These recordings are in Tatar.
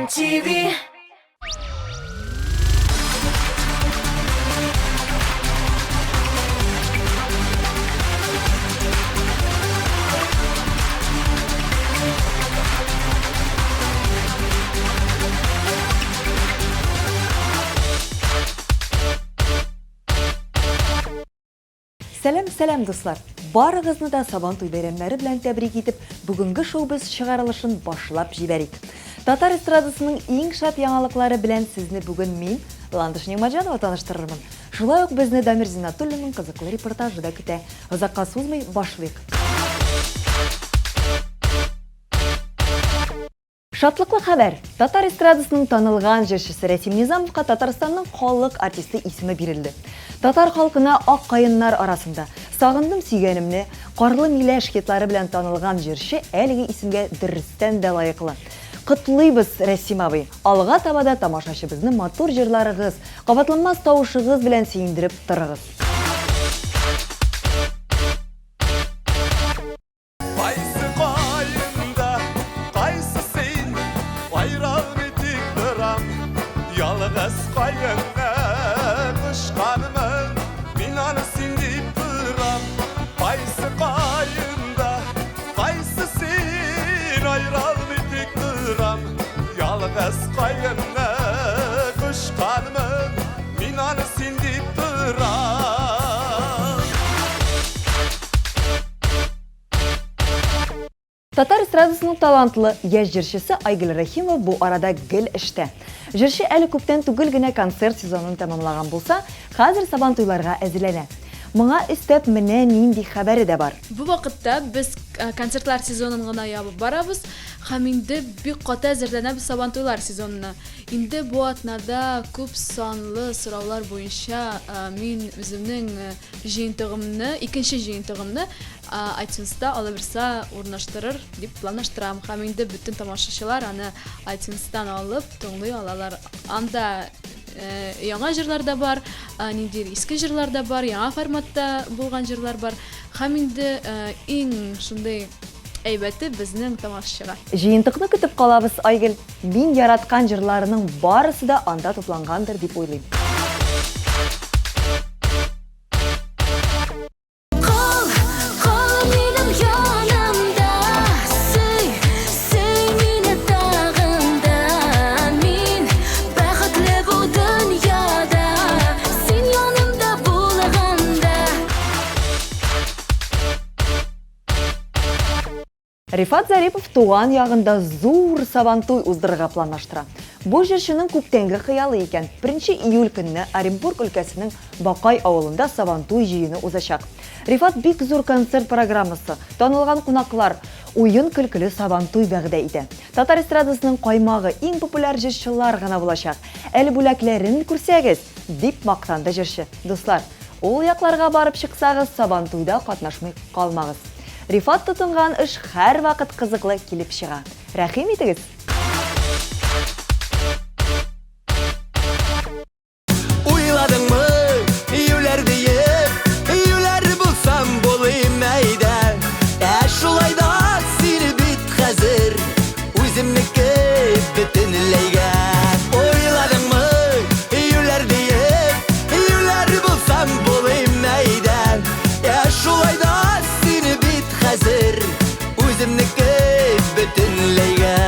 MTV. Сәлам, сәлам, дуслар! Барыгызны да Сабан туй бәйрәмнәре белән тәбрик итеп, бүгенге шоубыз чыгарылышын башлап җибәрик. Татар эстрадасының иң шәп яңалыклары белән сезне бүген мин, Ландыш Нигъмәтҗанова таныштырырмын. Шулай ук безне Дамир Зиннатуллинның кызыклы репортажы да көтә. Озакка сузмый, башлыйк. Шатлыклы хәбәр! Татар эстрадасының танылган җырчысы Рәсим Низамовка Татарстанның халык артисты исеме бирелде. Татар халкына Ак каеннар арасында, Сагындым сөйгәнемне, Карлы миләш хитлары белән танылган җырчы әлеге исемгә дөрестән дә лаеклы. Котлыйбыз, Рәсим абый! Алга таба да тамашачыбызны матур җырларыгыз, кабатланмас тавышыгыз белән сөендереп торыгыз! Кайсы каенда, кайсы син, Айралмый тик торам. Ялгыз каенны кочканмын, Мин аны син дип торам. Кайсы каенда, кайсы син, Айралмый тик торам. Ялгыз каенны кочканмын, Мин аны син дип торам. Татар эстрадасының талантлы яшь җырчысы Айгөл Рәхимова бу арада гел эштә. Җырчы әле күптән түгел генә концерт сезонын тәмамлаган булса, хәзер Сабантуйларга әзерләнә. Моңа өстәп менә нинди хәбәре дә бар. Бу вакытта без концертлар сезонын гына ябып барабыз һәм инде бик каты әзерләнәбез Сабантуйлар сезонына. Инде бу атнада күп санлы сораулар буенча мин үземнең җыентыгымны, икенче җыентыгымны iTunes-та алабирса урнаштырыр дип планлаштырам. Һәм инде бөтен тамашачылар аны iTunes-тан алып тыңлый алалар. Анда яңа җырлар да бар, ниндидер иске җырлар да бар, яңа форматта булган җырлар бар. Һәм инде иң шундый әйбәте безнең тамашачыга. Җыентыкны көтеп калабыз, Айгөл. Мин яраткан җырларының барысы да анда туплангандыр дип уйлыйм. Кал, кал минем янымда, сөй, сөй мине тагын да. Мин бәхетле бу дөньяда, син янымда булганда. Рифат Зарипов туган ягында зур Сабантуй уздырырга планлаштыра. Бу җырчының күптәнге хыялы икән. Беренче июль көнне Оренбург өлкәсенең Бакай авылында Сабантуй җыены узачак. Рифат бик зур концерт программасы, танылган кунаклар, уен-көлкеле Сабантуй вәгъдә итә. Татар эстрадасының каймагы, иң популяр җырчылар гына булачак. Әле бүләкләрен күрсәгез! Дип мактанды җырчы. Дуслар, ул якларга барып чыксагыз, Сабантуйда катнашмый калмагыз. Рифат тотынган эш һәрвакыт кызыклы килеп чыга. Рәхим итегез! Уйладыңмы, юләр диеп, юләр булсам булыйм әйдә. Ә шулай да сине бит хәзер Үземнеке бөтенләйгә. Уйладыңмы, юләр диеп, юләр булсам булыйм әйдә. Ә шулай да сине бит хәзер үземнеке бөтенләйгә.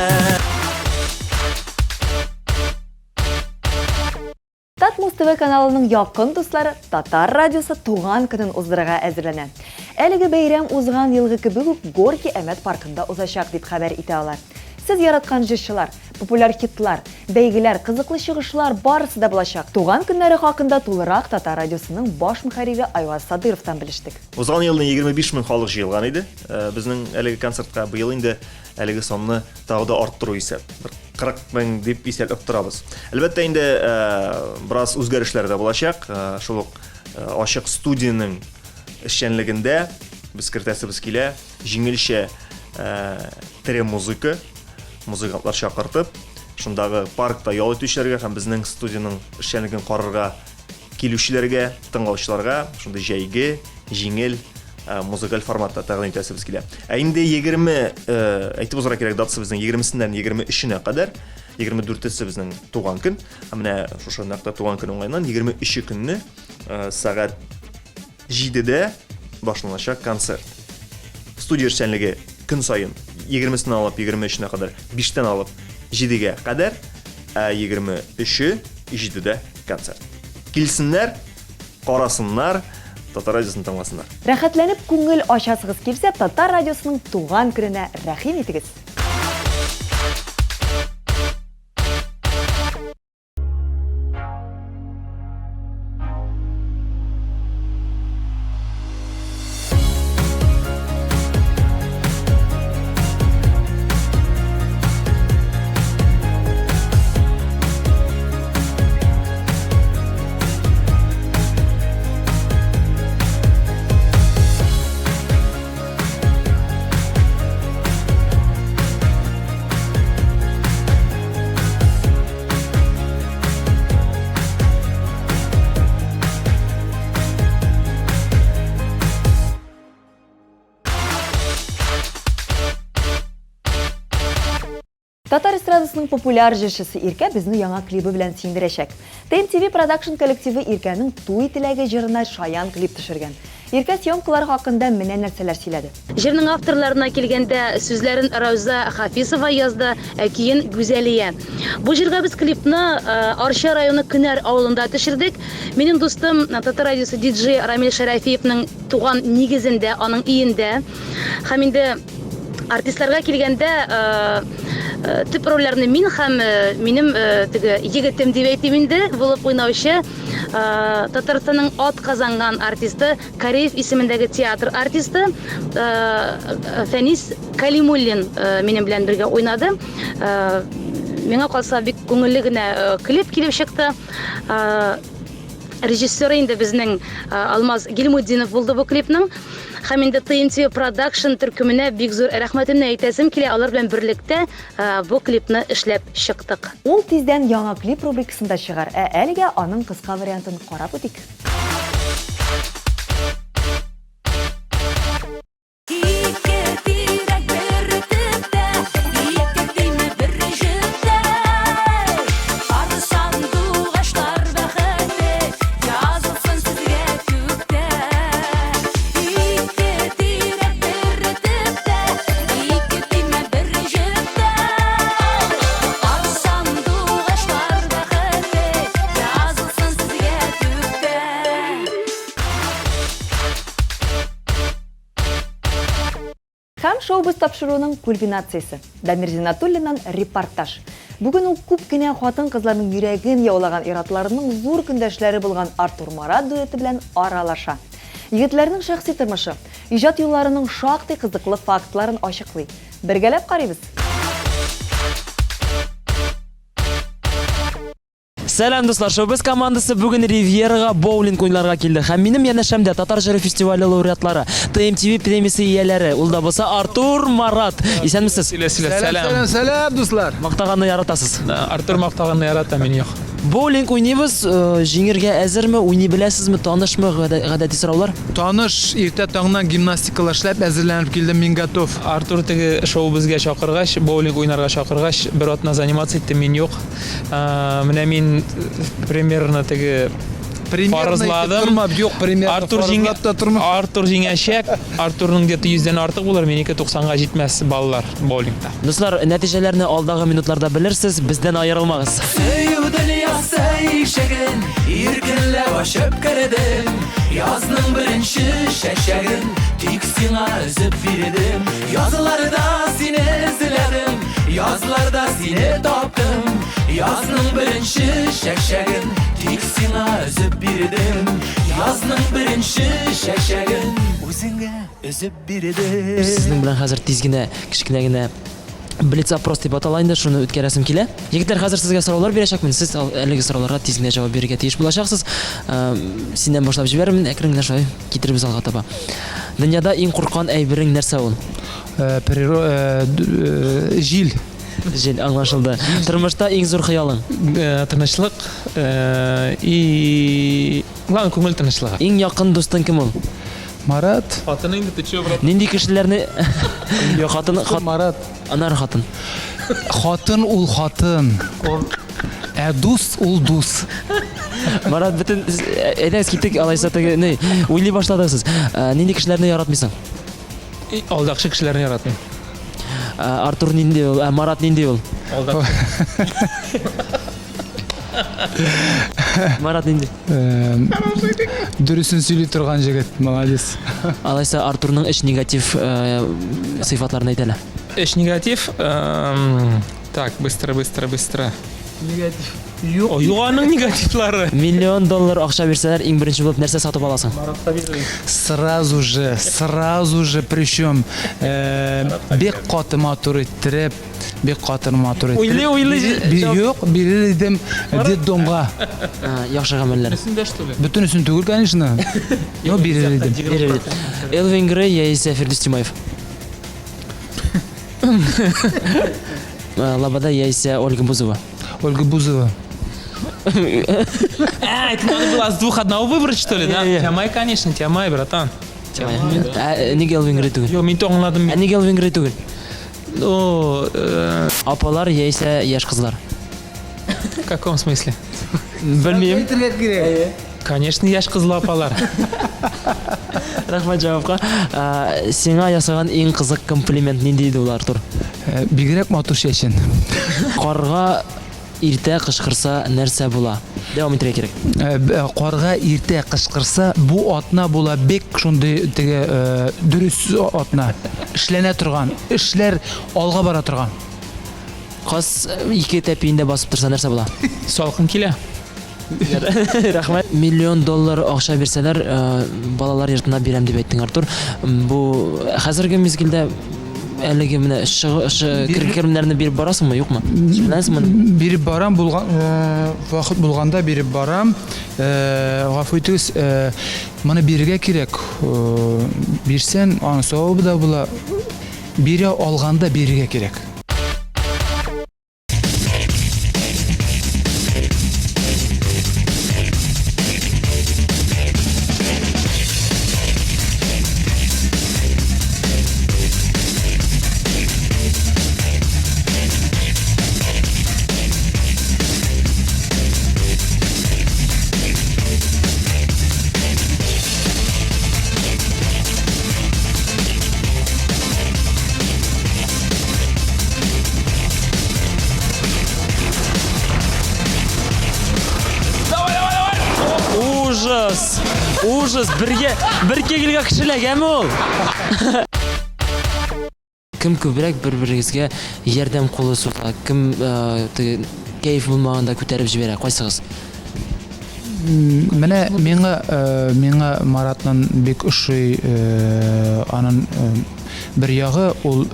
Татмуз ТВ каналының якын дуслары Татар радиосы туган көнен уздырырга әзерләнә. Әлеге бәйрәм узган елгы кебек үк Горки Әмәт паркында узачак, дип хәбәр итә алар. Сез яраткан җырчылар, популяр хитлар, бәйгеләр, кызыклы чыгышлар барысы да булачак. Туган көннәре хакында тулырак Татар радиосының баш мөхәррире Айваз Садыровтан белештек. Узган елны 25 мең халык җыелган иде безнең әлеге концертка. Быел инде әлеге санны тагы да арттыру исәп. Бер 40 мең дип исәпләп торабыз. Әлбәттә инде э, бераз үзгәрешләр дә булачак. Э, шул ук э, ачык студиянең эшчәнлегендә без кертәсебез килә җиңелчә тере музыка, музыкантлар чакыртып, шундагы паркта ял итүчеләргә һәм безнең студиянең эшчәнлеген карарга Килүчеләргә, тыңлаучыларга шундый җәйге, җиңел э, музыкаль форматта тәкъдим итәсебез килә. Ә инде 20, э, әйтеп узарга кирәк, датасы безнең 20-сеннән 23-енә кадәр. 24-се безнең туган көн. Ә менә шушы нәкъ тә туган көн уңаеннан 23 көнне э, сәгать 7-дә башланачак концерт. Студия эшчәнлеге көн саен 20-сеннән алып 23-нә кадәр, 5-тән алып 7-гә кадәр, ә 23-е 7-дә концерт. Килсеннәр, карасыннар, Татар радиосын тыңласыннар. Рәхәтләнеп күңел ачасыгыз килсә, Татар радиосының туган көненә рәхим итегез! Татар эстрадасының популяр җырчысы Иркә безне яңа клибы белән сөендерәчәк. TMTV Production коллективы Иркәнең Туй теләге җырына шаян клип төшергән. Иркә съемкалар хакында менә нәрсәләр сөйләде. Җырның авторларына килгәндә, сүзләрен Рауза Хафизова язды, ә көен Гүзәлия. Бу җырга без клипны Арча районы Кенәр авылында төшердек. Минем дустым, Татар радиосы диджей Рамил Шәрәфиевның туган нигезендә, аның өендә. Һәм инде артистларга килгәндә, төп рольләрне мин һәм минем теге егетем дип әйтим инде, булып уйнаучы Татарстанның ат казанган артисты, Кариев исемендәге театр артисты Фәнис Калимуллин минем белән бергә уйнады. Миңа калса, бик күңелле генә клип килеп чыкты. Режиссеры инде безнең Алмаз Гильмутдинов булды бу клипның. Һәм инде TNT Production төркеменә бик зур рәхмәтемне әйтәсем килә. Алар белән берлектә бу клипны эшләп чыктык. Ул тиздән яңа клип рубрикасында чыгар, ә әлегә аның кыска вариантын карап үтик. Ике тирәк бер төптә, ике төймә бер җептә. Пар сандугачлар бәхете язылсын сезгә күктә. Ике тирәк бер төптә, ике төймә бер җептә. Пар сандугачлар бәхете язылсын сезгә күктә. Һәм шоу-без тапшыруының кульминациясе, Дамир Зиннатуллиннан репортаж. Бүген ул күп кенә хатын-кызларның йөрәген яулаган ир-атларның зур көндәшләре булган Артур Марат дуэты белән аралаша. Егетләрнең шәхси тормышы, иҗат юлларының шактый кызыклы фактларын ачыклый. Бергәләп карыйбыз! Сәлам, дуслар! Шоу-без командасы бүген Ривьерага боулинг уйнарга килде. Һәм минем янәшәмдә Татар җыры фестивале лауреатлары, ТМТВ премиясе ияләре, ул да булса Артур Марат. Исәнмесез? Сөйлә, сөйлә, сәлам. Сәлам, сәлам, дуслар. Мактаганны яратасыз. Артур мактаганны ярата, мин юк. Боулинг уйныйбыз, э, җиңергә әзерме, уйный беләсезме, танышмы гадәти сораулар? Таныш, иртә таңнан гимнастикалар эшләп әзерләнеп килдем, мин готов. Артур теге шоу безгә чакыргач, боулинг уйнарга чакыргач, бер атна заниматься иттем, мин юк. Менә мин примерно теге фаразладым. Юк, примерно Артур җиңә, Артур җиңәчәк. Артурның где-то 100дән артык булыр, минеке 90-га җитмәс баллар боулингта. Дуслар, нәтиҗәләрне алдагы минутларда белерсез, бездән аерылмагыз. Сөю дөньясы ишеген иркенләп ачып кердем. Язның беренче чәчәген тик сиңа өзеп бирдем. Язларда сине эзләдем, Язларда сине таптым, Язның беренче чәчәген тик сиңа өзеп бирдем. Язның беренче чәчәген үзеңә өзеп бирдем. Сезнең белән хәзер тиз генә, кечкенә генә блиц-опрос дип атала инде, шуны үткәрәсем килә. Егетләр, хәзер сезгә сораулар бирәчәкмен, сез әлеге сорауларга тиз генә җавап бирергә тиеш булачаксыз. Синнән башлап җибәрермен, әкрен генә шулай китербез алга таба. Дөньяда иң курккан әйберең нәрсә ул? Э, э, э, җил. Җил, аңлашылды. Тормышта иң зур хыялың? Тынычлык и главное күңел тынычлыгы. Иң якын дустың кем ул? Марат. Хатын инде, ты чё, брат? Нинди кешеләрне хатын хат Марат. Аннары хатын. Хатын ул хатын. Ә дус ул дус. Марат, бөтен әйдәгез киттек, алайса теге ни, уйлый башладыгыз сез. Ә, Нинди кешеләрне яратмыйсың? И, Алдакчы кешеләрне яратмыйм. Ә, Артур нинди ул? Ә, Марат нинди ул? Алдакчы. Марат нинди? Дөресен сөйли торган җегет, молодец. Алайса Артурның өч негатив э, сыйфатларын әйт әле. Өч негатив. Так, быстро, быстро, быстро. Негатив. Юк. О, юк аның негативлары. Миллион доллар акча бирсәләр, иң беренче булып нәрсә сатып аласың? Сразу же, сразу же, причем э, бик каты матур иттереп, бик каты матур иттереп. Уйлый, уйлый. Юк, бирер идем детдомга. Яхшы гамәлләр. Бөтенесен дә что ли? Бөтенесен түгел, конечно. Но бирер идем. Бирер идем. Элвин Грей яисә Фирдүс Тимаев. Лобода яисә Ольга Бузова. Ольга Бузова. А, это надо было с двух одного выбрать, что ли, да? Тямай, конечно, Тямай, братан. Тямай. Ә, нигә Элвин Грей түгел? Юк, мин то аңладым. Ә нигә Элвин Грей түгел? Ну, Апалар яисә яшь кызлар. В каком смысле? Белмим. Конечно, яшь кызлы апалар. Рәхмәт җавапка. Сиңа ясаган иң кызык комплимент нинди иде ул, Артур? Бигрәк матур чәчен. Карга иртә кычкырса нәрсә була? Дәвам итәргә кирәк. Карга иртә кычкырса, бу атна була бик шундый теге дөрес атна. Эшләнә торган, эшләр алга бара торган. Каз ике тәпиендә басып торса нәрсә була? Салкын килә. Рәхмәт. Миллион доллар акча бирсәләр, балалар йортына бирәм дип әйттең, Артур. Бу хәзерге мизгелдә әлеге менә керемнәрне биреп барасыңмы, юкмы? Шөгыльләнәсеңме? Биреп барам, булган вакыт булганда биреп барам. Гафу итегез, моны бирергә кирәк. Бирсәң, аның савабы да була. Бирә алганда бирергә кирәк. Ужас! Ужас! Бергә, бер кегельгә кешеләгәме ул? Кем күбрәк бер-берегезгә ярдәм кулы суза, кем э, теге кәеф булмаганда күтәреп җибәрә, кайсыгыз? Менә миңа э, миңа Маратның бик ошый э, аның э, бер ягы ул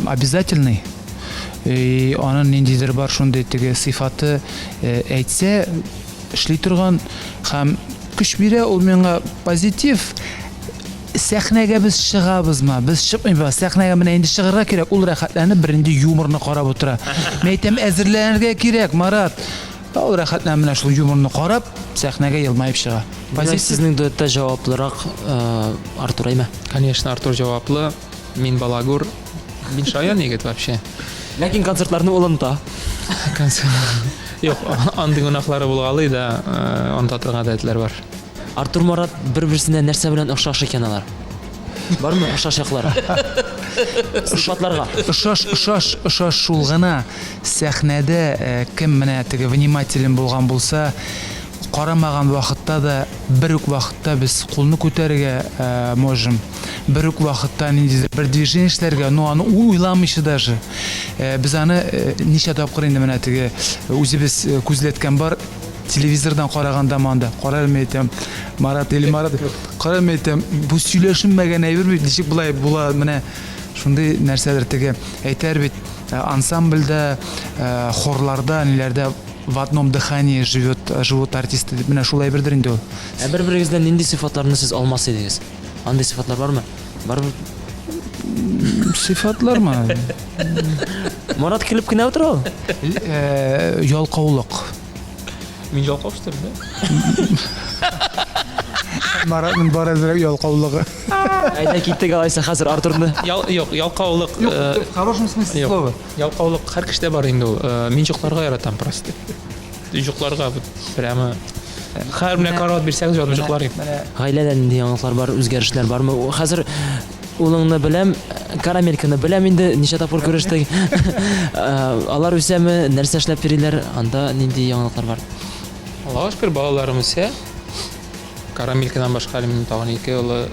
обязательный. И аның ниндидер бар шундый теге сыйфаты әйтсә эшли торган һәм көч бирә ул миңа позитив. Сәхнәгә без чыгабызмы? Без чыкмыйбыз. Сәхнәгә менә инде чыгарга кирәк. Ул рәхәтләнеп бернинди юморны карап утыра. Мин әйтәм, әзерләнергә кирәк, Марат. Ул рәхәтләнеп менә шул юморны карап, сәхнәгә елмаеп чыга. Позитив. Сезнең дуэтта җаваплырак Артур, әйме? Конечно, Артур җаваплы. Мин балагур. Мин шаян егет вообще. Ләкин концертларны ул оныта. Юк, андый гөнаһлары булгалый да, оныта торган гадәтләр бар. Артур Марат бер-берсенә нәрсә белән охшаш икән алар? Бармы охшаш яклары? Сыйфатларга. Ошаш, ошаш, ошаш шул гына. Сәхнәдә э, кем менә теге внимателен булган булса, карамаган вакытта да бер үк вакытта без кулны күтәрергә э, можем. Бер үк вакытта ниндидер бер движение эшләргә, но аны уйламыйча даже. Э, без аны э, ничә тапкыр инде менә теге үзебез күзләткән бар, телевизордан караганда анда кара мин әйтәм Марат или Марат кара мин әйтәм бу сөйләшенмәгән әйбер бит ничек болай була менә шундый нәрсәдер теге әйтәр бит э, ансамбльдә э, хорларда ниләрдә в одном дыхании живет живут артисты дип менә шул әйбердер инде ул. Ә бер-берегездән нинди сыйфатларны сез алмас идегез? Андый сыйфатлар бармы? Барбер. Сыйфатлармы? Марат көлеп кенә утыра ул. Э, ялкаулык. Мин ялкау что ли, да? Маратның бар әзрәк ялкаулыгы. Әйдә киттек алайса хәзер Артурны. Ял, юк, ялкаулык. Юк, в хорошем смысле юк. слова. Ялкаулык һәр кешедә бар инде ул. Мин йокларга яратам просто. Йокларга вот прямо. Хәер менә карават бирсәгез, ятып йоклар идем. Гаиләдә нинди яңалыклар бар, үзгәрешләр бармы? Хәзер улыңны беләм, Карамельканы беләм инде, ничә тапкыр күрештек. Алар үсәме, нәрсә эшләп йөриләр, анда нинди яңалыклар бар? Аллага шөкер, балаларым үсә. Карамелькадан башка әле минем тагын ике олы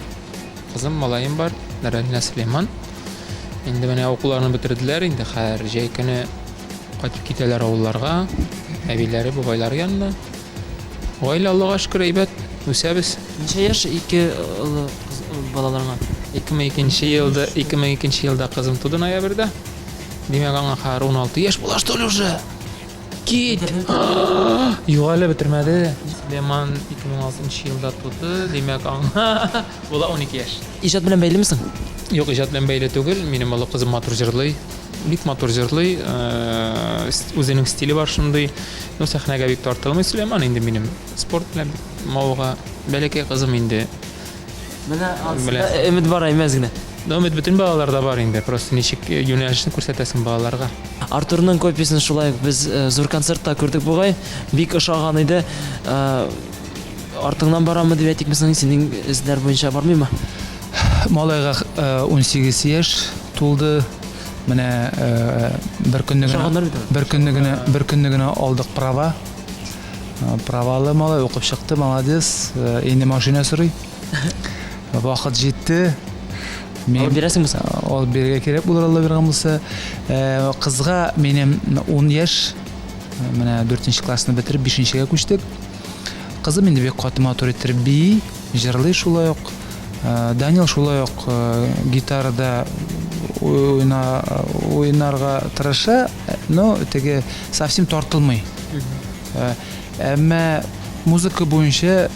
кызым, малаем бар, Рәнилә, Сөләйман. Инде менә укуларны бетерделәр, инде хәзер җәй көне кайтып китәләр авылларга, әбиләре, бабайлары янына. Гаилә, Аллага шөкер, әйбәт, үсәбез. Ничә яшь ике олы кыз балаларыңа? 2002 елда, 2002 елда кызым туды ноябрьдә. Димәк, аңа хәзер 16 яшь була, что ли, уже? Кит! Юк әле бетермәде. Сөләйман 2006 елда туды, димәк, аңа була 12 яшь. Иҗат белән бәйлеме соң? Юк, иҗат белән бәйле түгел. Минем олы кызым матур җырлый. Бик матур җырлый. Үзенең стиле бар шундый. Ну, сәхнәгә бик тартылмый Сөләйман инде минем. Спорт белән бик мавыга. Бәләкәй кызым инде. Менә анысында өмет бар әймәз генә. Ну, өмет бөтен балаларда бар инде. Просто ничек юнәлешне күрсәтәсең балаларга. Артурның копиясен шулай ук без зур концертта күрдек бугай. Бик ошаган иде. Артыңнан барамы дип әйтикме соң, синең эзләр буенча бармыймы? Малайга 18 яшь тулды. Менә бер көнне генә бер көнне генә бер көнне генә алдык права. Правалы малай укып чыкты, молодец. Инде машина сорый. Вакыт җитте. Мин Алып бирәсеңме соң? Алып бирергә кирәк булыр, Алла биргән булса. Кызга минем 10 яшь. Менә 4 классны бетереп 5-гә күчтек. Кызым инде бик каты матур иттереп бии, җырлый шулай ук. Данил шулай ук гитарада уйна, уйнарга тырыша, но теге совсем тартылмый. Әмма музыка буенча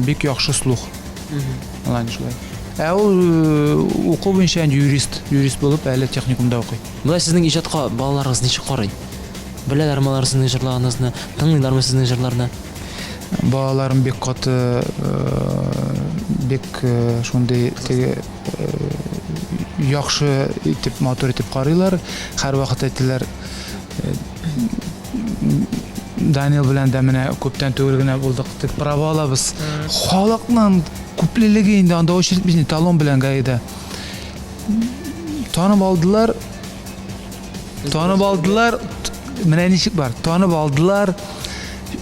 бик яхшы слух. Алай шулай. Ә ул уку буенча инде юрист, юрист булып әле техникумда укый. Болай сезнең иҗатка балаларыгыз ничек карый? Беләләрме алар сезнең җырлаганыгызны? Тыңлыйлармы сезнең җырларны? Балаларым бик каты, бик шундый теге яхшы итеп, матур итеп карыйлар. Һәрвакыт әйтәләр, Данил белән дә менә күптән түгел генә булдык, тик права алабыз. Халыкның күплелеге инде анда очередь бит талон белән ГАИда. Танып алдылар. Танып алдылар. Менә ничек бар. Танып алдылар.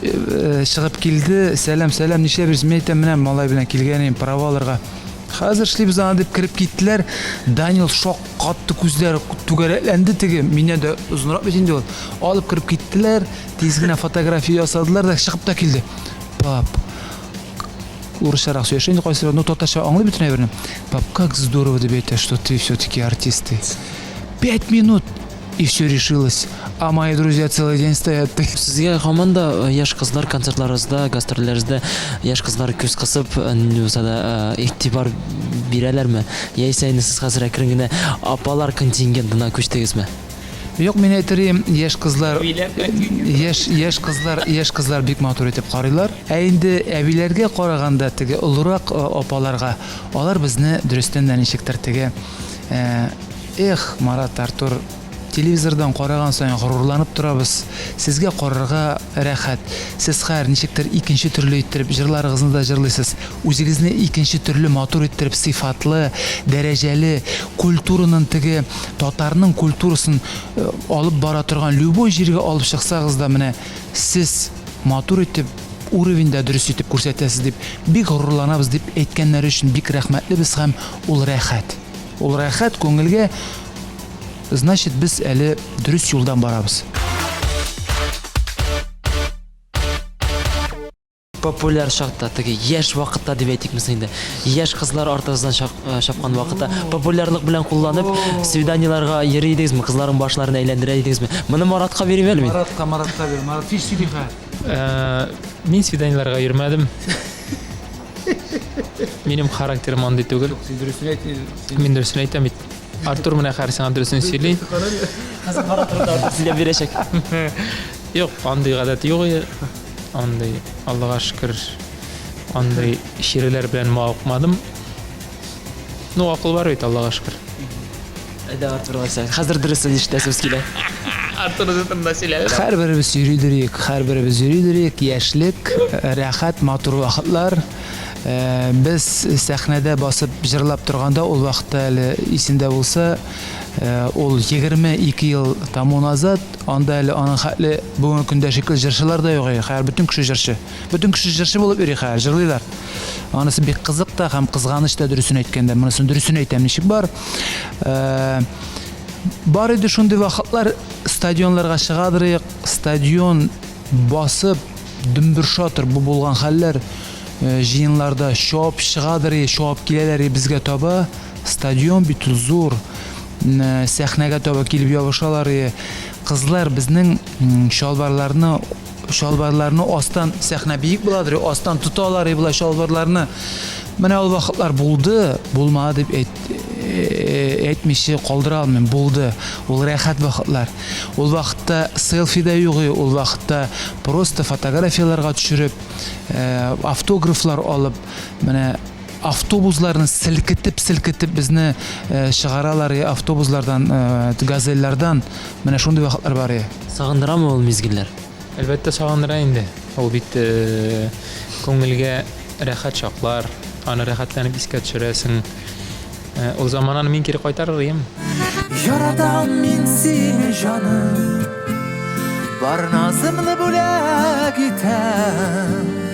Э, чыгып килде. Сәлам, сәлам, нишләп йөрисез? Мин әйтәм, менә малай белән килгән идем, права алырга. Хәзер эшлибез аны дип кереп киттеләр. Данил шок катты, күзләре түгәрәкләнде теге. Миннән дә озынрак бит инде ул. Алып кереп киттеләр, тиз генә фотография ясадылар да чыгып та килде. Пап, урысчарак сөйләшә инде кайсы, но татарча аңлый бөтен әйберне. Пап, как здорово дип әйтә, что ты все-таки артист ты. Пять минут и все решилось. А мои друзья целый день стоят. Сезгә һаман да яшь кызлар концертларыгызда, гастрольләрегездә яшь кызлар күз кысып, нинди булса да игътибар бирәләрме? Яисә инде сез хәзер әкрен генә апалар контингентына күчтегезме? Юк, мин әйтер идем, яшь кызлар, яшь, яшь кызлар, яшь кызлар бик матур итеп карыйлар. Ә инде әбиләргә караганда теге олырак апаларга, алар безне дөрестән дә ничектер теге, Эх, Марат, Артур, телевизордан караган саен горурланып торабыз. Сезгә карарга рәхәт. Сез хәер ничектер икенче төрле иттереп җырларыгызны да җырлыйсыз. Үзегезне икенче төрле матур иттереп, сыйфатлы, дәрәҗәле, культураның теге татарның культурасын алып бара торган любой җиргә алып чыксагыз да менә сез матур итеп, уровень дә дөрес итеп күрсәтәсез дип бик горурланабыз дип әйткәннәре өчен бик рәхмәтлебез һәм ул рәхәт. Ул рәхәт күңелгә, значит, без әле дөрес юлдан барабыз. Популяр чакта, теге яшь вакытта дип әйтикме соң инде. Яшь кызлар артыгыздан э, чапкан вакытта популярлык белән кулланып, свиданиеларга йөри идегезме, кызларның башларын әйләндерә идегезме? Моны Маратка бирим әле мин. Маратка, Маратка бир. Марат һич сөйли хәзер. Э, мин свиданиеларга йөрмәдем. Минем характерым андый түгел. Син дөресен әйт. Мин дөресен әйтәм бит. Артур менә хәзер сиңа дөресен сөйли. Хәзер Марат турында Артур сөйләп бирәчәк. Юк, андый гадәт юк иде. Андый, Аллага шөкер. Андый чирләр белән мавыкмадым. Ну, акыл бар бит, Аллага шөкер. Әйдә, Артур Лайса, хәзер дөресен ишетәсебез килә. Артур үзе турында сөйлә. Һәрберебез йөридер идек, һәрберебез йөридер идек. Яшьлек, рәхәт, матур вакытлар. Э, без сәхнәдә басып җырлап торганда, ул вакытта әле исендә булса, э, ул 22 ел тому назад, анда әле аның хәтле бүгенге көндә шикелле җырчылар да юк иде. Хәзер бөтен кеше җырчы. Бөтен кеше җырчы булып йөри хәзер, җырлыйлар. Анысы бик кызык та һәм кызганыч та дөресен әйткәндә. Монысын дөресен әйтәм, ничек бар. Э, бар иде шундый вакытлар, стадионларга чыгадыр идек, стадион басып, дөмбер-шатыр бу булган хәлләр э, җыеннарда чабып чыгадыр, чабып киләләр безгә таба. Стадион бит ул зур. Э, сәхнәгә таба килеп ябышалар. Кызлар безнең чалбарларны чалбарларны астан сәхнә биек буладыр, астан тоталар болай чалбарларны. Менә ул вакытлар булды, булмады дип әйт, э, әйтмичә калдыра алмыйм. Булды. Ул рәхәт вакытлар. Ул вакытта селфи да юк, ул вакытта просто фотографияләргә төшереп, э, автографлар алып, менә автобусларны селкетеп-селкетеп безне э, чыгаралар автобуслардан, газельләрдән. Менә шундый вакытлар бар. Сагындырамы ул мизгелләр? Әлбәттә, сагындыра инде. Ул бит күңелгә рәхәт чаклар, аны рәхәтләнеп искә төшерәсең. Ул замананы мин кире кайтарыр идем. Яратам мин сине, җаным, бар назымны бүләк итәм.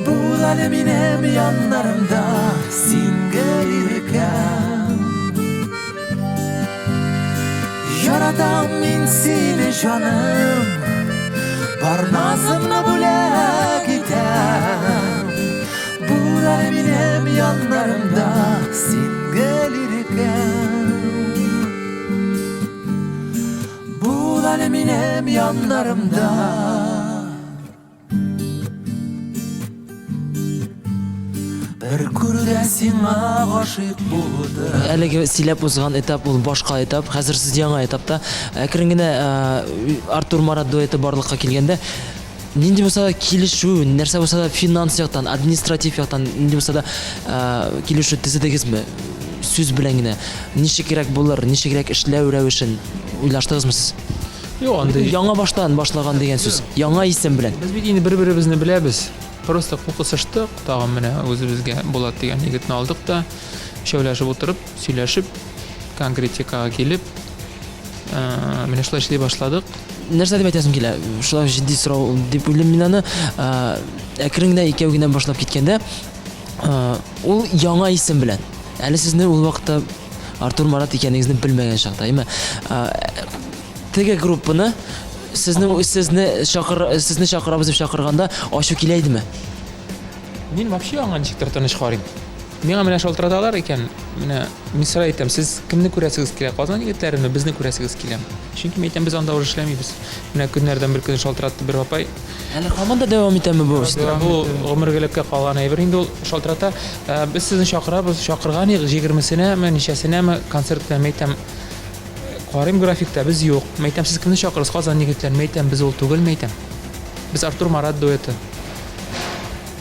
Бул әле минем яннарымда, син гел иркәм. Яратам мин сине, җаным, бар назымны бүләк итәм. Бул әле минем яннарымда, син гел иркәм. Бул әле минем яннарымда. Бер күрүдә сиңа гашыйк булдым. Әлеге сөйләп узган этап ул башка этап. Хәзер сез яңа этапта. Әкрен генә э, Артур Марат дуэты барлыкка килгәндә нинди булса да килешү, нәрсә булса да финанс яктан, административ яктан нинди булса да э, килешү төзедегезме? Сүз белән генә. Ничегрәк булыр, ничегрәк эшләү рәвешен уйлаштыгызмы сез? Юк, андый. Яңа баштан башлаган дигән сүз. Яңа исем белән. Без бит инде бер-беребезне беләбез. Просто кул кысыштык, тагын менә үзебезгә Булат дигән егетне алдык та, өчәүләшеп утырып, сөйләшеп, конкретикага килеп, э, менә шулай эшли башладык. Нәрсә дип әйтәсем килә? Шулай җитди сорау дип уйлыйм мин аны. Э, әкрен генә икәү генә башлап киткәндә, э, ул яңа исем белән. Әле сезне ул вакытта Артур Марат икәнегезне белмәгән чакта, әйме? Теге группаны сезнең сезне чакыр сезне чакырабыз дип чакырганда ачу килә идеме? Мин вообще аңа ничектер тыныч карыйм. Миңа менә шалтыраталар икән, менә мин сорай әйтәм, сез кемне күрәсегез килә, Казан егетләренме, безне күрәсегез киләме? Чөнки мин әйтәм, без анда уже эшләмибез. Менә көннәрдән бер көн шалтыратты бер апай. Әле һаман да дәвам итәме бу? Бу гомергелеккә калган әйбер инде ул шалтырата. Э, без сезне чакырабыз, чакырган идек, җигермесенәме, ничәсенәме концерт белән әйтәм. Карыйм графикта, без юк. Мәйтәм, сез кемне чакырасыз? Казан егетләрен. Мәйтәм, без ул түгел, мәйтәм. Без Артур Марат дуэты.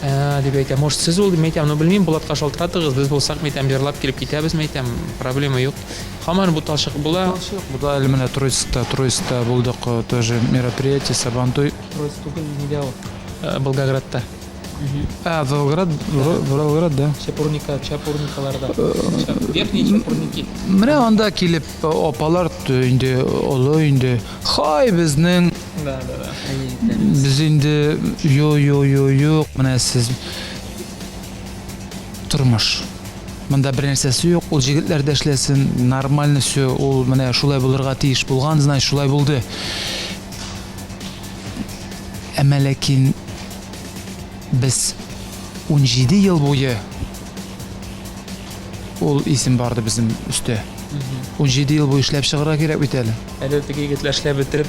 Ә, дип әйтә. Может, сез ул, мәйтәм, ну белмим, Булатка шалтыратыгыз, без булсак, мәйтәм, җырлап килеп китәбез, мәйтәм, проблема юк. Һаман буталчык була. Буталчык була әле менә Троицкта, Троицкта булдык э, тоже мероприятие, Сабантуй. Троицк түгел, нидә ул? Э, Волгоградта. А, Волгоград, Волгоград, да. Чапурника, Чапурникаларда. Э, Верхние Чапурники. Менә анда килеп апалар инде олы инде. Хай безнең. Да, да, да. Без инде йо йо йо юк, менә сез тормыш. Монда бер нәрсәсе юк, ул җегетләр дә эшләсен, нормально все, ул менә шулай булырга тиеш булган, значит, шулай булды. Әмма ләкин без 17 ел буе ул исем барды безнең өстә. 17 ел буе эшләп чыгарга кирәк бит әле. Әле теге егетләр эшләп бетереп,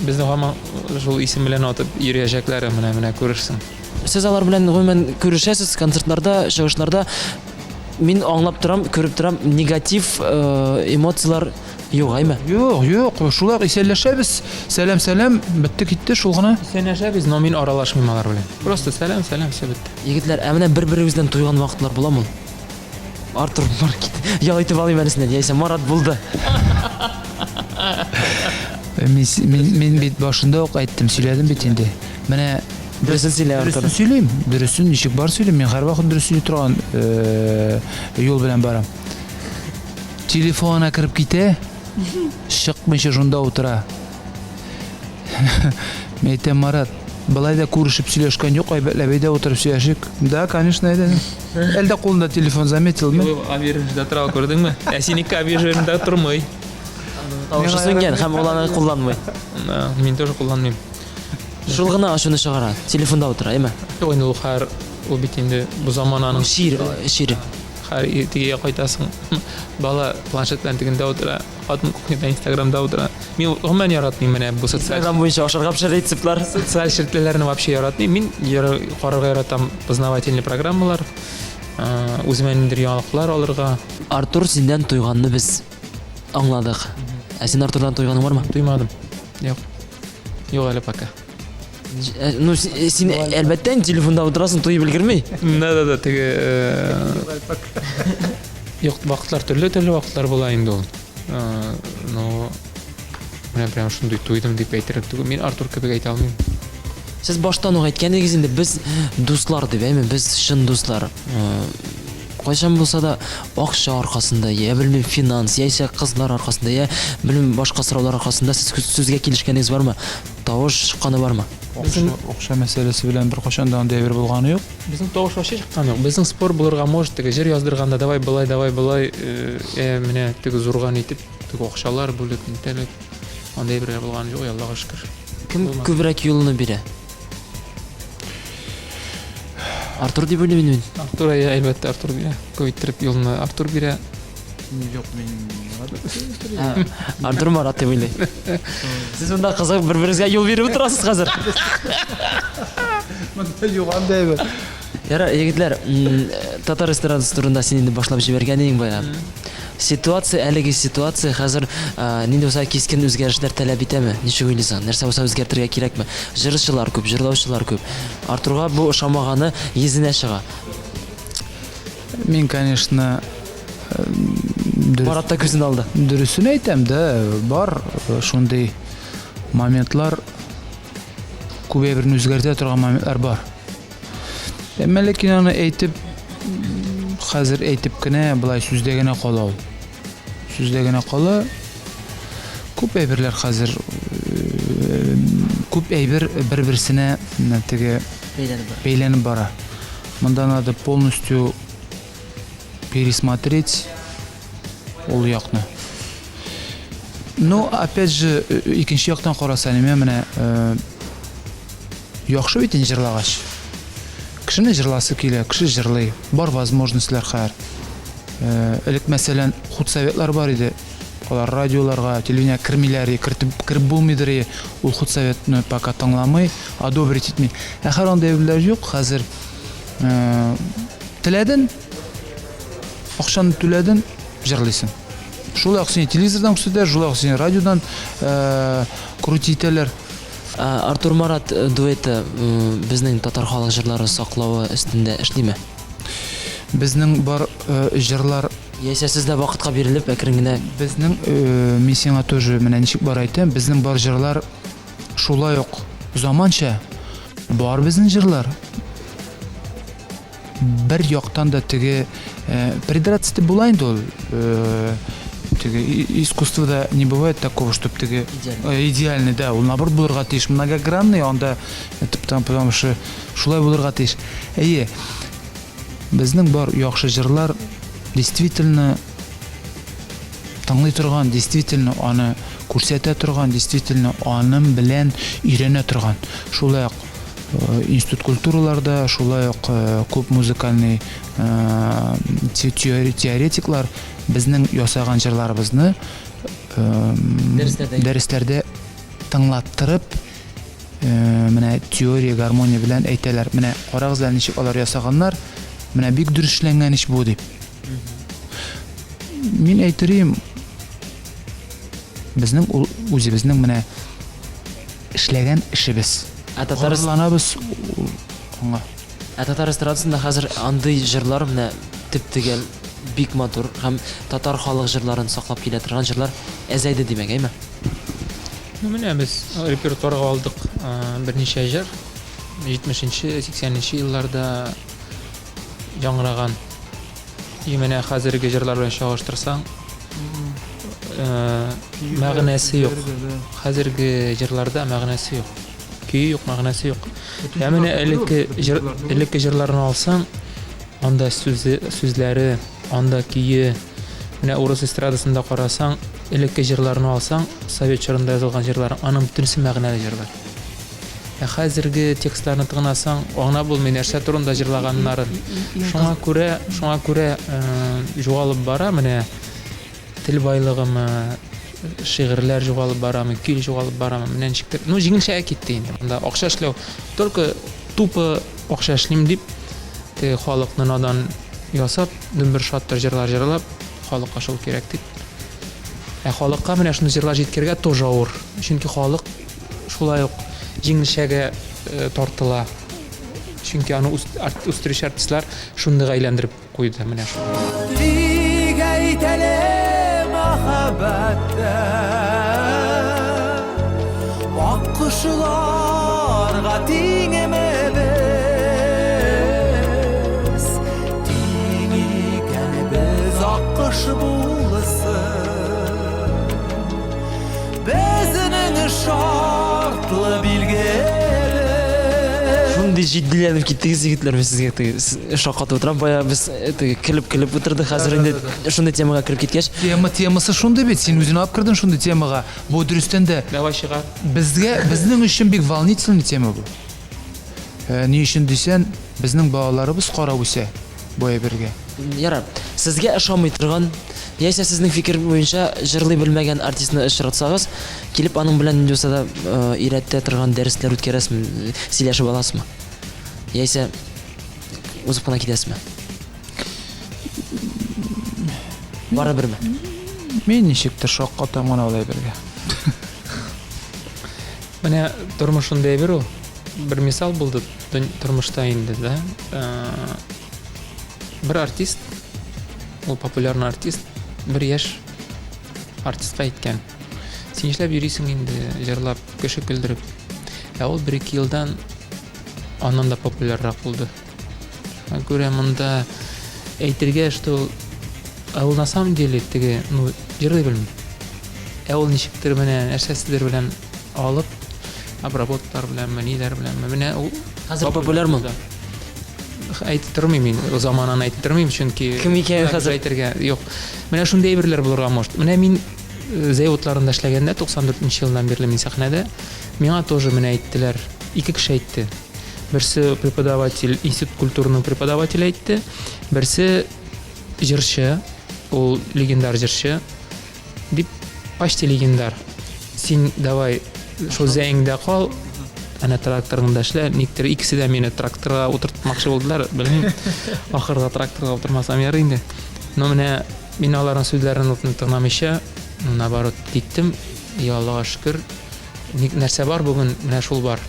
безне һаман шул исем белән атып йөриячәкләр, менә менә күрерсең. Сез алар белән гомумән күрешәсез концертларда, чыгышларда. Мин аңлап торам, күреп торам, негатив э, эмоцияләр. Юк, әйме? Юк, юк, шулай ук исәнләшәбез. Сәлам, сәлам, бетте китте шул гына. Исәнләшәбез, но мин аралашмыйм алар белән. Просто сәлам, сәлам, все бетте. Егетләр, ә менә бер-берегездән туйган вакытлар буламы ул? Артур, бар кит. Ял итеп алыйм әле синнән, яисә Марат булды. Мин, мин, мин бит башында ук әйттем, сөйләдем бит инде. Менә Дөресен сөйлә, Артур. Дөресен сөйлим. Дөресен ничек бар сөйлим. Мин һәрвакыт дөрес сөйли торган э, юл белән барам. Телефонына кереп китә, чыкмыйча шунда утыра. Мин әйтәм, Марат, былай да күрешеп сөйләшкән юк, әйбәтләп әйдә утырып сөйләшик. Да, конечно, әйдә. Әлдә кулында телефон заметил ме? Юк, Абиржда тора, күрдеңме? Ә синеке Абиржда тормый. Тавышы сүнгән һәм ул аны кулланмый. Мин тоже кулланмыйм. Шул гына ачуны чыгара, телефонда утыра, әйме? Юк, инде ул хәер, ул бит инде бу замананың чир, чире. Хәер, тегегә кайтасың, бала планшет белән тегендә утыра, хатын кухняда Инстаграмда утыра. Мин гомумән яратмыйм менә бу социаль Инстаграм буенча ашарга пешерә рецептлар. Социаль челтәрләрне вообще яратмыйм. Мин карарга яратам познавательный программалар, үземә ниндидер яңалыклар алырга. Артур, синнән туйганны без аңладык. Ә син Артурдан туйганың бармы? Туймадым. Юк. Юк әле пока. Э, ну, э, син әлбәттә инде телефонда утырасың, туеп өлгерми. Да, да, да, теге э, Юк, вакытлар төрле-төрле вакытлар була инде ул. Ну, менә прям шундый туйдым дип әйтерлек түгел. Мин Артур кебек әйтә алмыйм. Сез баштан ук әйткән идегез инде, без дуслар дип, әйме, без чын дуслар. Кайчан булса да акча аркасында, я белмим, финанс, яисә кызлар аркасында, я белмим, башка сораулар аркасында сез сүзгә килешкәнегез бармы? Тавыш чыкканы бармы? Акча, акча мәсьәләсе белән беркайчан да андый әйбер булганы юк. Безнең тавыш вообще чыккан юк. Безнең спор булырга может, теге җыр яздырганда давай былай, давай былай, э, э, менә теге зурга нитеп, теге акчалар бүлеп, нитәлек. Андый әйберләр булганы юк, Аллага шөкер. Кем күбрәк юлны бирә? Артур дип уйлыйм мин. Артур, әйе, әлбәттә, Артур бирә. Күп иттереп юлны Артур бирә. Юк, мин Артур Марат дип уйлый. Сез монда кызык бер-берегезгә юл биреп утырасыз хәзер. Монда юк андай бер. Ярар, егетләр, татар эстрадасы турында син инде башлап җибәргән идең бая. Ситуация, әлеге ситуация хәзер нинди булса кискен үзгәрешләр таләп итәме? Ничек уйлыйсың? Нәрсә булса үзгәртергә кирәкме? Җырчылар күп, җырлаучылар күп. Артурга бу ошамаганы йөзенә чыга. Мин, конечно, дөрес... Марат та күзен алды. Дөресен әйтәм, да, бар шундый моментлар, күп әйберне үзгәртә торган моментлар бар. Әмма ләкин аны әйтеп, хәзер әйтеп кенә, былай сүздә генә кала ул. Сүздә генә кала. Күп әйберләр хәзер э, күп әйбер бер-берсенә теге бәйләнеп бара. Бәйләнеп бара. Монда надо полностью пересмотреть ул якны. Ну, опять же, э, икенче яктан караса, нимә менә э, Яхшы бит инде җырлагач. Кешене җырласы килә, кеше җырлый. Бар возможностьләр хәер. Э, элек, мәсәлән, худсоветлар бар иде. Алар радиоларга, телевидениегә кермиләр, кертеп, кереп булмыйдыр и. Ул худсоветны пока тыңламый, одобрить итми. Ә хәер андый әйберләр юк. Хәзер э, теләден, акчаны түләден, җырлыйсың. Шулай ук сине телевизордан күрсәтәләр, шулай ук сине радиодан э, крутить итәләр. Артур Марат дуэты безнең татар халык җырлары саклавы өстендә эшлиме? Безнең бар җырлар Яисә сез дә вакытка бирелеп, әкрен генә Безнең, мин сиңа тоже менә ничек бар әйтәм, безнең бар җырлар шулай ук заманча. Бар безнең җырлар. Бер яктан да теге э, придраться дип була инде ул. Э, теге искусствода не бывает такого, чтобы теге идеальный, э, идеальный да, ул наоборот булырга тиеш, многогранный, анда это потому, потому что шулай булырга тиеш. Әйе, безнең бар яхшы җырлар действительно тыңлый торган, действительно аны күрсәтә торган, действительно аның белән өйрәнә торган. Шулай ук институт культураларда, шулай ук күп музыкальный теоретиклар безнең ясаган җырларыбызны дәресләрдә тыңлаттырып, менә теория гармония белән әйтәләр. Менә карагыз әле ничек алар ясаганнар, менә бик дөрес эшләнгән ич бу дип. Мин әйтерим, Безнең ул үзебезнең менә эшләгән эшебез. Ә татар Горурланабыз аңа. Ә татар эстрадасында хәзер андый җырлар менә төп-төгәл бик матур һәм татар халык җырларын саклап килә торган җырлар әзәйде димәк, әйме? Ну, менә без репертуарга алдык берничә җыр. 70 нче, 80 нче елларда яңгыраган. И менә хәзерге җырлар белән чагыштырсаң, мәгънәсе юк. Хәзерге җырларда мәгънәсе юк. Көе юк, мәгънәсе юк. Ә менә элекке җыр, элекке җырларны алсаң, анда сүзе, сүзләре, анда көе. Менә урыс эстрадасында карасаң, элекке җырларны алсаң, совет чорында язылган җырлар, аның бөтенесе мәгънәле җырлар. Ә хәзерге текстларны тыңласаң, аңлап булмый нәрсә турында җырлаганнарын. Шуңа күрә, шуңа күрә югалып бара менә тел байлыгымы, шигырьләр югалып барамы, көй югалып барамы, менә ничектер. Ну, җиңелчә китте инде. Монда акча эшләү, только тупо акча эшлим дип, теге халыкны надан ясап, дөмбер шаттыр җырлар җырлап, халыкка шул кирәк дип. Ә халыкка менә шундый җырлар җиткерергә тоже авыр. Чөнки халык шулай ук җиңелчәгә э, тартыла. Чөнки аны үстерүче артистлар шундыйга әйләндереп куйды менә шул. Тик әйтәле мәхәббәттә Аккошларга тиңме без Тиң икән без аккош булсын Безнең шартлы билгебез. Шундый җитдиләнеп киттегез, егетләр, мин сезгә теге шаккатып утырам. Бая без э, теге көлеп-көлеп утырдык, хәзер инде шундый темага кереп киткәч. Тема темасы шундый бит, син үзең алып кердең шундый темага. Бу дөрестән дә Давай чыгар. Безгә, безнең өчен бик волнительный тема бу. Э, ни өчен дисән, безнең балаларыбыз карап үсә бу әйбергә. Ярар. Сезгә ошамый торган, яисә сезнең фикер буенча җырлый белмәгән артистны очратсагыз, килеп аның белән нинди булса да э, өйрәтә торган дәресләр үткәрәсезме, сөйләшеп аласызмы? Яисә узып кына китәсезме? Барыберме? Мин ничектер шаккатам гына ул әйбергә. Менә тормыш шундый әйбер ул. Бер мисал булды тормышта инде, да. Э, бер артист, ул популярный артист, бер яшь артистка әйткән. Син нишләп йөрисең инде җырлап, кеше көлдереп? Ә ул бер-ике елдан аннан да популяррак булды. Шуңа күрә монда әйтергә, что ә ул на самом деле теге, ну, җырлый белми. Ә ул ничектер менә нәрсәседер белән алып, обработкалар беләнме, ниләр беләнме, менә ул Хәзер популярмы? Әйтеп тормыйм мин, замананы әйтеп тормыйм, чөнки кем икәнен хәзер әйтергә юк. Менә шундый әйберләр булырга может. Менә мин э, Зәй утларында эшләгәндә 94 нче елдан бирле мин сәхнәдә, миңа тоже менә әйттеләр, ике кеше әйтте. Берсе преподаватель, институт культурының преподавателе әйтте, берсе җырчы, ул легендар җырчы дип, почти легендар. Син давай шул зәеңдә кал, әнә тракторыңда эшлә. Никтер икесе дә мине тракторга утыртмакчы булдылар, белмим. Ахырда тракторга утырмасам ярый инде. Но менә мин аларның сүзләрен тыңламыйча, наоборот, киттем. И Аллага шөкер, нәрсә бар бүген, менә шул бар.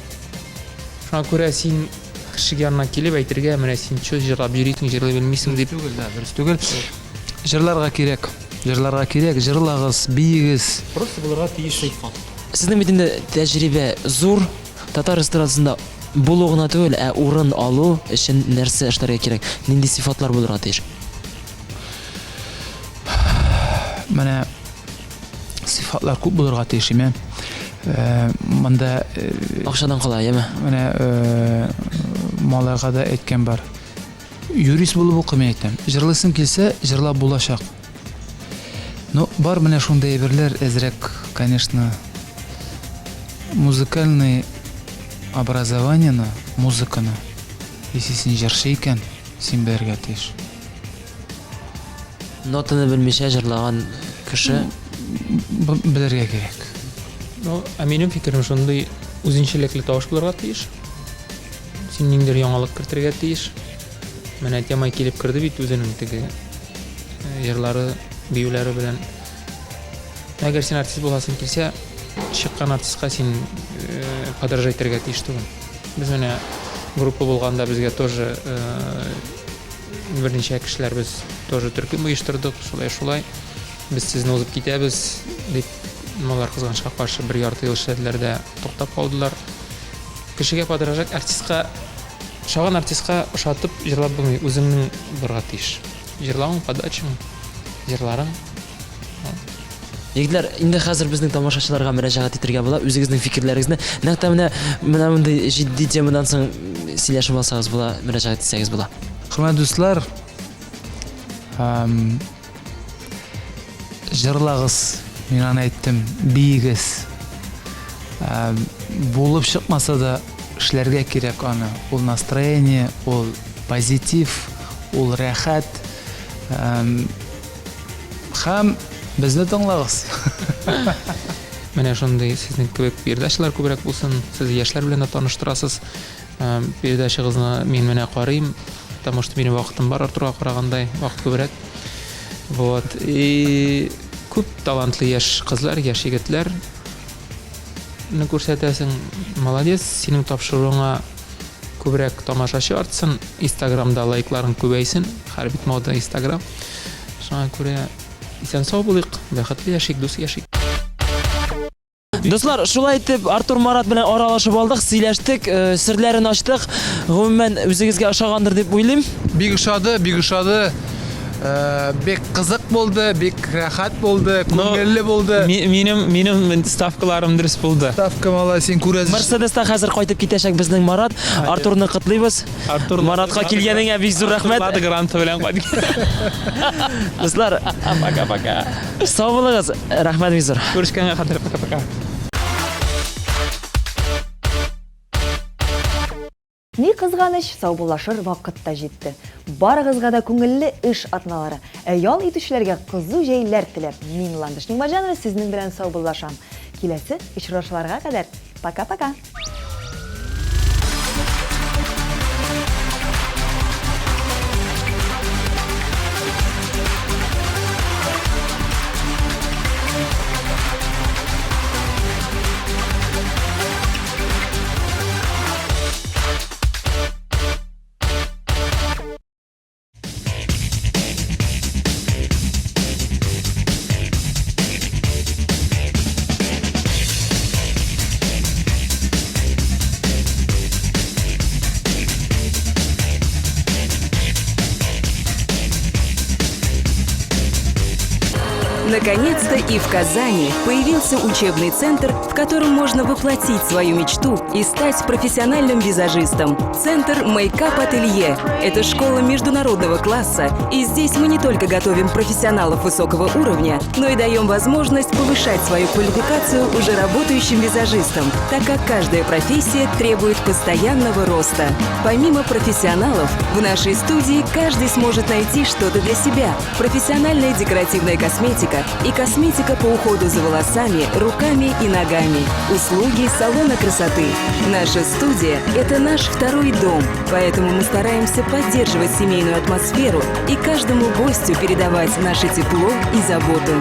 Шуңа күрә син кеше янына килеп әйтергә, менә син чё җырлап йөрисең, җырлый белмисең дип. Түгел, да, дөрес түгел. Җырларга кирәк. Җырларга кирәк, җырлагыз, биегез. Просто булырга тиеш сыйфат. Сезнең бит инде тәҗрибә зур, татар эстрадасында булу гына түгел, ә урын алу өчен нәрсә эшләргә кирәк? Нинди сыйфатлар булырга тиеш? Менә сыйфатлар күп булырга тиеш, име? Э, монда э, акчадан кала, яме? Менә э, малайга да әйткән бар. Юрист булып укы, мин әйтәм. Җырлыйсың килсә, җырлап булачак. Ну, бар менә шундый әйберләр әзрәк, конечно, музыкальный образованиены, музыканы, если син җырчы икән, син белергә тиеш. Нотаны белмичә җырлаган кеше белергә кирәк. Ну, ә минем фикерем шундый, үзенчәлекле тавыш булырга тиеш. Син ниндидер яңалык кертергә тиеш. Менә Тямай килеп керде бит үзенең теге э, җырлары, биюләре белән. Әгәр син артист буласың килсә, чыккан артистка син подражать итәргә тиеш түгел. Без менә группа булганда безгә тоже берничә кешеләр без тоже төркем оештырдык, шулай-шулай. Без сезне узып китәбез дип, алар кызганычка каршы бер ярты ел эшләделәр дә туктап калдылар. Кешегә подражать артистка, ошаган артистка ошатып җырлап булмый, үзеңнең булырга тиеш. Җырлавың, подачаң, җырларың. Егетләр, инде хәзер безнең тамашачыларга мөрәҗәгать итәргә була, үзегезнең фикерләрегезне нәкъ тә менә менә мондый җитди темадан соң сөйләшеп алсагыз була, мөрәҗәгать итсәгез була. Хөрмәтле дуслар, җырлагыз, мин аны әйттем, биегез. Булып чыкмаса да эшләргә кирәк аны. Ул настроение, ул позитив, ул рәхәт. Һәм безне тыңлагыз. Менә шундый сезнең кебек передачалар күбрәк булсын. Сез яшьләр белән дә таныштырасыз. Передачагызны мин менә карыйм, потому что минем вакытым бар Артурга карагандай, вакыт күбрәк. Вот. И күп талантлы яшь кызлар, яшь егетләр не күрсәтәсең. Молодец, синең тапшыруыңа күбрәк тамашачы артсын, Инстаграмда лайкларың күбәйсен. Хәр бит мода Инстаграм. Шуңа күрә исән-сау булыйк, бәхетле яшик, дус яшик. Дуслар, шулай итеп Артур Марат белән аралашып алдык, сөйләштек, э, серләрен ачтык. Гомумән, үзегезгә ошагандыр дип уйлыйм. Бик ошады, бик ошады. Э, бик кызык булды, бик рәхәт булды, күңелле булды. Минем минем ставкаларым дөрес булды. Ставка малай, син күрәсең. Мерседеста хәзер кайтып китәчәк безнең Марат. Артурны котлыйбыз. Артур Маратка килгәнеңә бик зур рәхмәт. Лада Гранта белән кайтып. Дуслар, Пока-пока. сау булыгыз. Рәхмәт бик зур. Күрешкәнгә кадәр пока-пока. Ни кызганыч, саубуллашыр вакыт та җитте. Барыгызга да күңелле эш атналары, ә ял итүчеләргә кызу җәйләр теләп, мин Ландыш Нигъмәтҗанова сезнең белән саубуллашам. Киләсе очрашуларга кадәр пока-пока! Наконец-то и в Казани появился учебный центр, в котором можно воплотить свою мечту и стать профессиональным визажистом. Центр Makeup Ателье – это школа международного класса, и здесь мы не только готовим профессионалов высокого уровня, но и даем возможность повышать свою квалификацию уже работающим визажистам, так как каждая профессия требует постоянного роста. Помимо профессионалов, в нашей студии каждый сможет найти что-то для себя. Профессиональная декоративная косметика и косметика по уходу за волосами, руками и ногами. Услуги салона красоты. Наша студия – это наш второй дом, поэтому мы стараемся поддерживать семейную атмосферу и каждому гостю передавать наше тепло и заботу.